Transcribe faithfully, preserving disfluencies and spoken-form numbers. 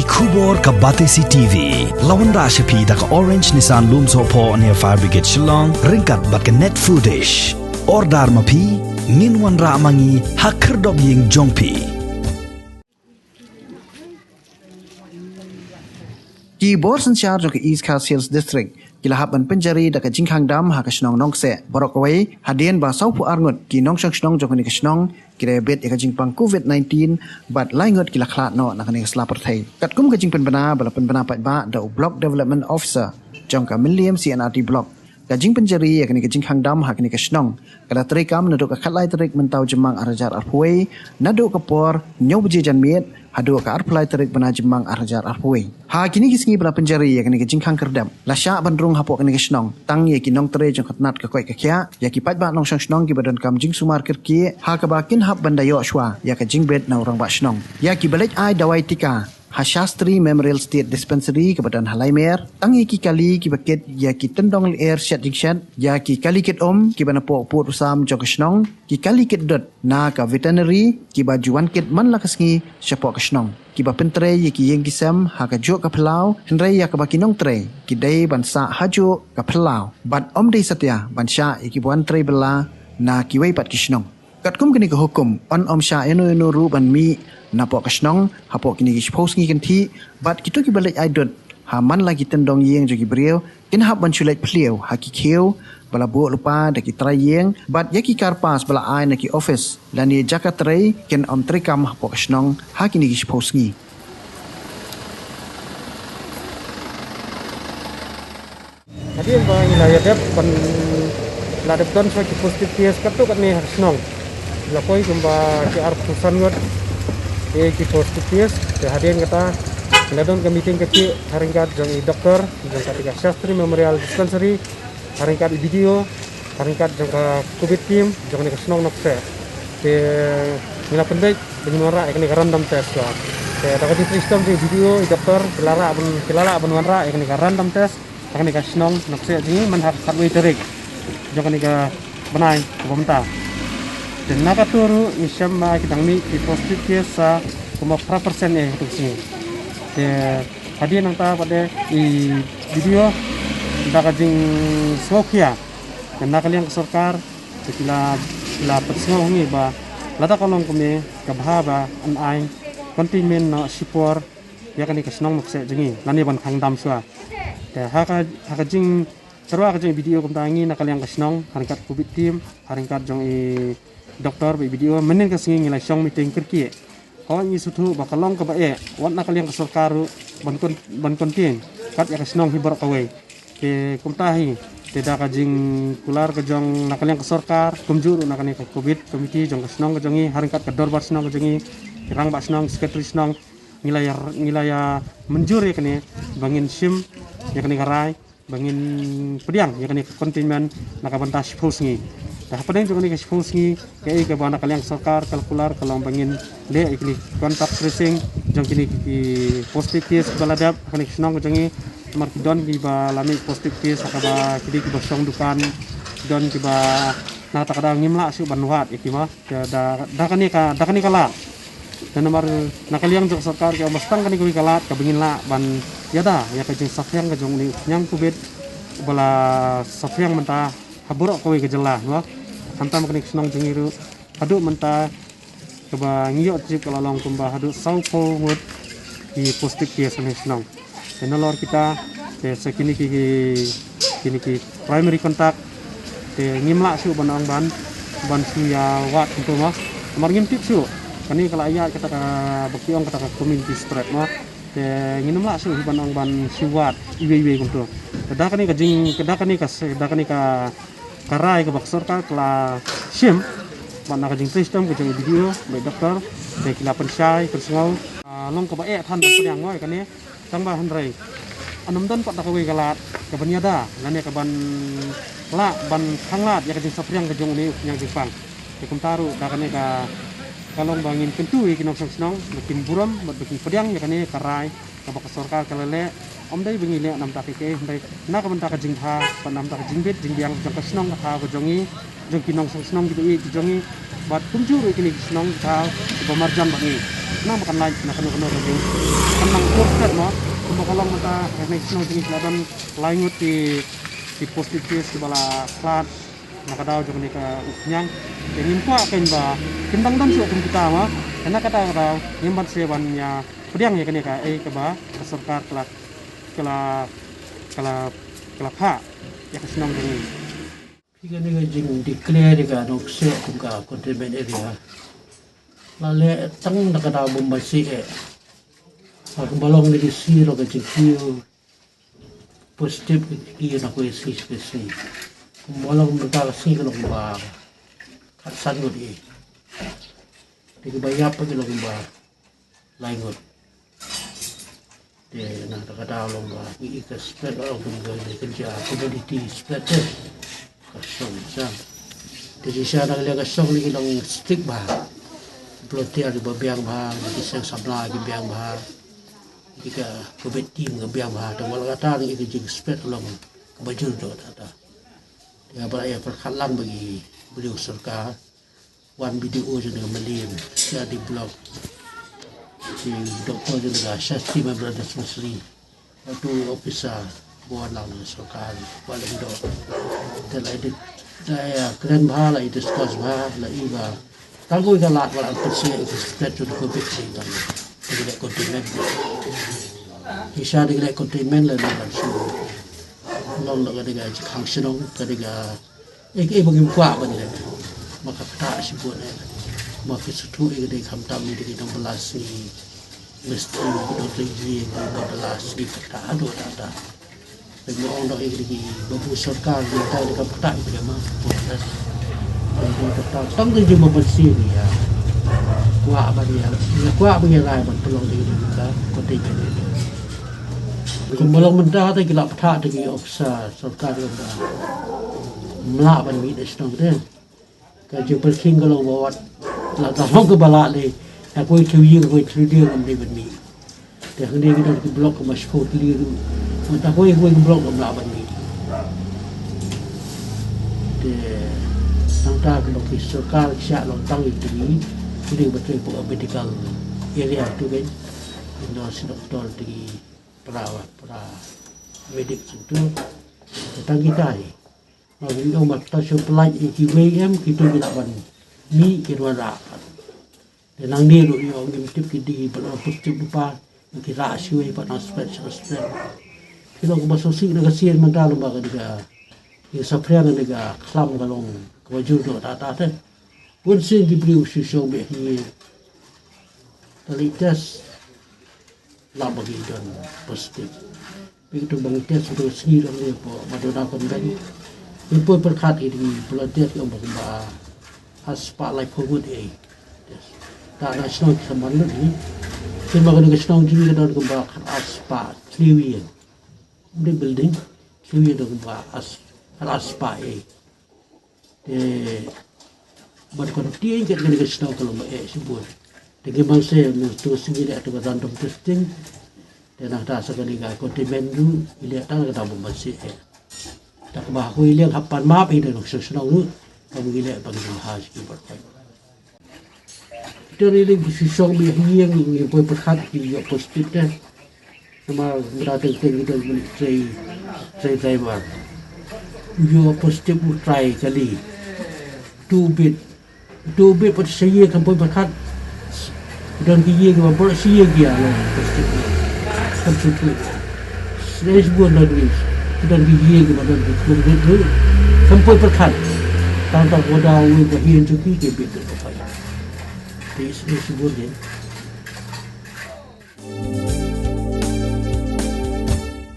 Khubor ka Batesi T V la wanrah sha phi da ka Orange Nissan Lumsohphoh near Fire Brigade Shillong ryngkat bad ka Net Foodish. Order ma phi, ngin wanrah ma ngi ha khyrdop ïing jong phi. Ki bor synshar jong ka East Khasi Hills District ki la hap ban pynjari da ka jingkhang dam ha ka shnong Nongkseh baroh kawei, hadien ba sawphew ar ngut ki nongshong shnong jong kane ka shnong ki la bit ïa ka jingpang covid nineteen, bad lai ngut ki la khlad noh na kane ka sla pyrthei. Katkum ka jingpynbna ba la pynbna paidbah da u Block Development Officer jong ka Mylliem C and R D Block, ka jingpynjari ïa kane ka jingkhang dam ha kane ka shnong ka la treikam naduh ka khatlai tarik mynta u Jymmang ar hajar arphew wei, naduh ka por hynñiew baje janmiet haduh ka arphew lai tarik bnai Jymmang ar hajar arphew wei. Ha kine ki sngi ba la pynjari ïa kane ka jingkhang kyrdep, la shah ban rung hapoh kane ka shnong tang ïa ki nongtrei jong ka tnat ka koit ka khiah, ïa ki paidbah nongshong shnong kiba donkam jingsumar kyrkieh, ha kaba kin hap ban da ïoh shuwa ïa ka jingbit na u rangbah shnong. Ïa kiba leit ai dawai tika ha Shastri Memorial State Dispensary kaba don ha Laimer, tang ïa ki kali kiba kit ïa ki tyndong lyer shet jingshet, ïa ki kali kit um kiba napoh pud u sam jong ka shnong, ki kali kit dud na ka veterinary kiba ju wan kit man la ka sngi shapoh ka shnong, kiba pyntrei ïa ki ïing ki sem ha kajuh ka phyllaw, hynrei ïa kaba ki nongtrei ki dei ban sah hajuh ka phyllaw, bad ym dei satia ban shah ïa kiba wan trei bylla na kiwei pat ki shnong. Katkum kane ka hukum, yn ym shah ïano ïano ruh ban mih napoh ka shnong hapoh kine ki shiphew sngi kynthih, bad kito kiba leit ai dud ha man la ki tyndong ïing jong ki briew kin hap ban shu leit phliew ha ki khiew ba la buh lypa da ki trai ïing, bad ïa ki kyrpad ba la ai na ki office lane jaka trei kin ym treikam hapoh ka shnong ha kine ki shiphew sngi. Hadien ba ngi la ïa dep ban la dep don sha ki positive case katto katne ha shnong. La poi kumba ki arphew san ngut ïa ki positive case. Te hadien kata ngi la don ka meeting ka ki ha ryngkat jong i doktor jong ka Shastri Memorial Dispensary, ha ryngkat i B D O, ha ryngkat jong ka covid team jong ka shnong Nongkseh. Te ngi la pynbeit ba ngin wanrah ïa kane ka random test. Te da ka jingstem jong i B D O, i doktor, ki la lah ban, ki la lah ban wanrah ïa kane ka random test ha kane ka shnong Nongkseh jong ngi mynta ha ka khatwei tarik jong kane ka bnai kaba mynta. Te na kata ruh ngi shem ba ki dang mih ki positive case sa kumba phra percent ïa kata ka sngi. Te hadien nangta pat de i B D O da ka jingsngewkhia na ka liang ka sorkar, te ki la, ki la pynsngew ha ngi ba lada ka long kumne ka bha ba yn ai containment noh shipor ïa kane ka shnong Nongkseh jong ngi lane ban khang dam shuwa. Te ha ka, ha ka jingtyrwa ka jong i B D O kumta, ngi na ka liang ka shnong ha ryngkat covid team, ha ryngkat jong i doktor bad i B D O, mynhynnin ka sngi ngi la shong meeting kyrkieh. Hooid, ngi sngewthuh ba ka long kaba eh, wat na ka liang ka sorkar ruh ban kon-, ban contain kat ïa ka shnong hi baroh kawei. Te kumta hi, te da ka jingkular ka jong na ka liang ka sorkar, kumjuh ruh na kane ka covid committee jong ka shnong ka jong ngi, ha ryngkat ka dorbar shnong ka jong ngi, ki rangbah shnong, secretary shnong, ngi la ïa, ngi la ïa mynjur ïa kane ba ngin shim ïa kane ka rai ba ngin pdiang ïa kane ka containment na ka bynta shiphew sngi. Te hapdeng jong kane ka shiphew sngi, kaei kaba na ka liang sorkar ka la kular ka long ba ngin leh ïa kine ki contact tracing jong kine ki, ki positive case ba la dep ha kane ka shnong ka jong ngi. Namar ki don kiba la mih positive case ha kaba ki dei kiba shong dukan, ki don kiba na kata ka daw ngim lah shuh ban wad ïa ki ma. Te da, da kane ka, da kane ka lad, te namar na ka liang jong ka sorkar ki ong ba tang kane kawei ka lad kaba ngin lah ban ïada ïa ka jingsaphriang ka jong une u khñiang covid uba la saphriang mynta ha baroh kawei ka jylla, mo. Khamtam kane ka shnong jong ngi ruh haduh mynta kaba ngi ïoh tip ka la long kumba haduh sawphew ngut ki positive case ha kane ka shnong. Te nalor kita, te sa kine ki, ki, kine ki primary contact, te ngim lah shuh ban ong ban, ban shu ïa wad kumto, mo. Namar ngim tip shuh kane ka la ïaid kata kaba ki ong kata ka community spread, mo. Te ngim lah shuh ban ong ban shu wad iwei iwei kumto. Te da kane ka jing, da kane ka se-, da kane ka ka rai kaba ka sorkar ka la shim bad na ka jingtrei shitom ka jong i B D O bad i doktor, te ki la pynshai pynsngew. Ah, long kaba eh than ban pdiang mo ïa kane, tang ba hynrei ym don pat da kawei ka lad kaban ïada lane kaban lah ban khanglad ïa ka jingsaphriang ka jong une u khñiang jingpang. Te kumta ruh da kane ka, ka long ba ngin kyntu ïa ki nongshong shnong ba kin burom bad ba kin pdiang ïa kane ka rai kaba ka sorkar ka la leh. Ym dei ba ngi leh na ka bynta kiei kiei, hynrei na ka bynta ka jingbha bad na ka bynta ka jingbit jingbiang jong ka shnong ka thaw ka jong ngi, jong ki nongshong shnong kiba ïeit ki jong ngi, bad kumjuh ruh kine ki shnong ka thaw kiba marjan bad ngi. Nang ba kan lait na kano kano ka jing, kan nang por stet mo. Kumba ka long mynta ha kane ka shnong jong ngi ka la don lai ngut ki, ki positive case kiba la khlad na ka daw jong kane ka umphniang. Te ngim kwah kein ba kin dang don shuh kum kita mo. Te na kata ka daw ngim banse ban ïa pdiang ïa kane ka, eh, kaba ka sorkar ka la, ka la, ka la, ka la phah ïa ka shnong jong ngi. Phi, kane ka jingdeclare ïa ka Nongkseh kum ka containment area la leh tang na ka daw bym banse eh. Ba kumba long ne ka sngi ruh ka jingkiew positive ka kiew na kawei ka sngi sha ka sngi. Kumba long mynta ka sngi ka long ba khatsan ngut ïa. Te kiba ïap ki long ba lai ngut. Te na kata ka daw long ba ngi i ka spread, long kum ka, ka, ka community spread te. Ka shong sa. Te shisha na ka liang ka shong ne ki long strict bha. Volunteer kiba biang bha, ki seng samla ki biang bha. Ki ka COVID team ka biang bha. Te wat la kata ngi i ka jingspread long kaba jur jong kata. Te haba la ïa pyrkhat lang ba ki briew sorkar, wan B D O jong ka Mylliem, C R D block, ki doktor jong ka Shakti Memorial Dispensary, bad u officer ba wan lang na ka sorkar, ba la ïa dok. Te la ïa di-, la ïa kren bha, la ïa discuss bha, la ïa ba tang kawei ka lad ba la pynshai ïa ka spread jong ka COVID nineteen. Te ki leh containment. Shisha te ki leh containment lane ban shu long da ka, da ka jingkhang shnong, ka da ka, eh, eh, ba ngim kwah ban leh. Ma ka ktah shibun eh. Ma ki sngewthuh ïa ka dei khamtam ïa ki nongbylla sngi. Mesti ki don ri ïa ki nongbylla sngi, ka ktah haduh katta. Te ma ong da ïa ki babu sorkar, ïa ka dei ka ktah ïa ki ma. Tang ka jingma ban sih ïa. Kwah ban ïa. Ïa kwah ban ïa rai ban pynlong ïa ka. Kumba long mynta te ki la pynthah te ki officer sorkar, ym lah ban mih na shnong te. Ka jingpynkhih ka long ba wat la ka long kaba lah lei. Kawei ka ïing, kawei ka ïing ym dei ban mih. Te hangne ki don ki block kaba shiphew tylli ruh. Mynta kawei kawei ka block ym lah ban mih. Te nangta ka long ki sorkar ki shah long tang ïa ki, ki dei ba trei hapoh medical area tu kan. Ki nurse, doktor, ki para, para medic tu. Te tang kita hi. Ngi ong ba ta shu pynlait ïa kiwei em, kito ki lah ban mih ki wanrah. Te nangne ruh ïa ngim tip ki dei ba la positive lypa, ki rah shuwa ba nang spread, spread. Ki long kaba sngewsih na ka sien mynta lyngba ka dei ka, ïa saphriang ka dei ka khlam ka long kaba jur doh ta ta te. Bun sien ki briew shu shong beit hi. Te leit test, lah ba ki don positive. Phi, to ba ngi test to sngi dang lei hapoh Madonna Convent. Ngi poi pyrkhat ïa ki volunteer ki ong ba kumba ar spah laiphew ngut ei. Test. Ta na shnong ki saman lut hi. Ki ma ka dei ka shnong jong ngi ka don kumba khat ar spah three wheel. Big building. Three wheel don kumba ar, khat ar spah ei. Te ban contain ïa kane ka shnong ka long ba eh shibun. Te ngi banse mynta sngi leh to ka random testing. Te nangta sa kane ka containment ruh ngi leh tang ka dang ban banse eh. Te kaba ha kawei liang hap ban map ïa ka shnong ruh. Kam ngi leh ban ha shi ki bad koi. Te ri ri ki shu shong beit ha ïing, ngi poi pyrkhat ki ïoh positive te. Namar mynta teng teng ki don beit trai, trai driver. U ïoh positive u trai kali. Two bit. Two bit pat sha ïing kam poi pyrkhat. Don ki ïing kiba baroh shi ïing ki ïa long positive. Kam shu poi. Sdei shibun don ki, don ki ïing kiba don ki khun bit ruh kam poi pyrkhat. Tang tang ka daw uwei ba ïing jong ki ki bit ruh ka poi. Te sdei shibun de.